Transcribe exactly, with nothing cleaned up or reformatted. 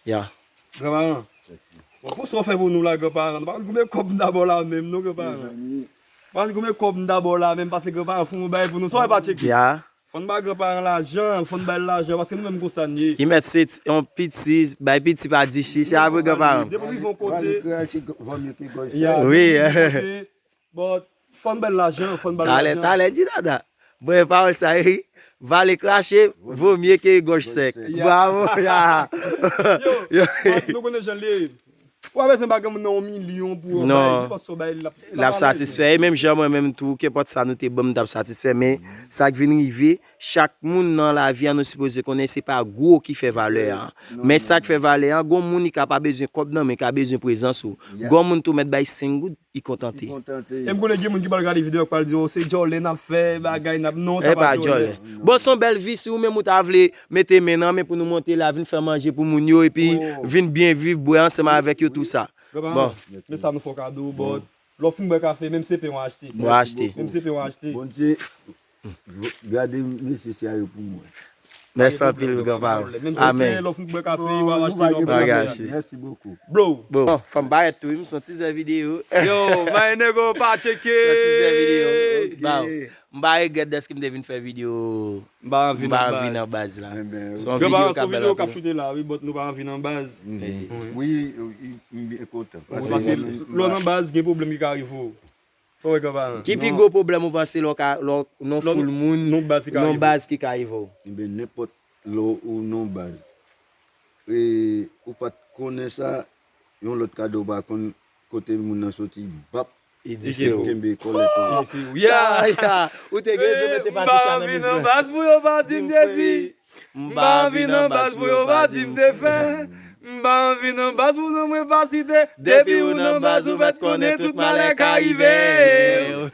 Ya. Granparan. Bon, pou sa w fè pou nou la, granparan, nou pa konn konbyen kòb m ta ba w la menm, non, granparan. Nou pa konn konbyen kòb m ta ba w la menm, paske granparan fè yon bagay pou nou, sa w pa tcheke. Ya. Fò n ba granparan lajan, fò n ba l lajan, paske nou menm konsa n ye. Li mèt se yon piti, bay piti pa di chi, se avre granparan. Depi w rive yon kote. Vale krache, vò mye ke gòj sèk. Wi. But, fò n ba l lajan, fò n ba l lajan. Talè, talè, di dada. Mwen, pawòl sa, wi. Vale krache, vò mye ke gòj sèk. Bravo, ya. Yo, nou konnen jan l ye. Ou pa bezwen ba granmoun nan yon milyon pou yon bay, nenpòt sa w bay, l ap, l ap satisfè. E menm jan mwen menm tou, kenpòt sa nou te ban m, m t ap satisfè. Men, sa k vin rive, chak moun nan lavi a, nou sipoze konnen se pa gwo ki fè valè a. Men sa k fè valè a, gon moun li ka pa bezwen kòb nan men, li ka bezwen prezans ou. Gon moun tou mèt bay senk goud, li kontante. E m konnen gen moun ki pral gade videyo a, k pral di, "O, se djòlè n ap fè, bagay n ap," non, sa pa djòlè. Bon, se yon bèl vi, si ou menm ou ta vle mete men nan men pou nou monte la, vin fè manje pou moun yo, epi vin byen viv, bwè ansanm avèk yo, tou sa. Bon. Men sa nou fè w kado, but lè w fin bwè kafe, menm se pen w achte. Mwen achte. Menm se pen w achte. Bondye, gade mesye sa yo pou mwen. Mèsi anpil, granpa. Menm se pen, lè w fin bwè kafe, w al achte lè w bwè kafe. Mèsi bokou. Bro. Bon, fò m parèt tou, wi, m se yon tizè videyo. Yo, my nigga, pa tcheke. Se yon tizè videyo. Ba, m pa regrèt dèske m te vin fè videyo. M pa anvi nan baz la. Se yon videyo k ap bèl anpil. Granpa, se yon videyo k ap choute la, wi, but nou pa anvi nan baz. Wi, m byen kontan. Paske lè w nan baz, gen pwoblèm ki ka rive w. Ou wè, granpa. Ki pi gwo pwoblèm ou panse lè w ka, lè w nan foul moun, nan baz ki ka rive w? Ebyen, nenpòt lè w nan baz. E, ou pa t konnen sa, yon lòt kado w pa konn kote moun nan soti, bap, li kenbe kòlèt ou. Sa, ya, ou te gen rezon mete pati sa nan mizik la. M pa anvi nan baz pou yo pa di m te fi. M pa anvi nan baz pou yo pa di m te fè. M pa anvi nan baz pou non mwen pa site. Depi ou nan baz, ou mèt konnen tout malè ka rive.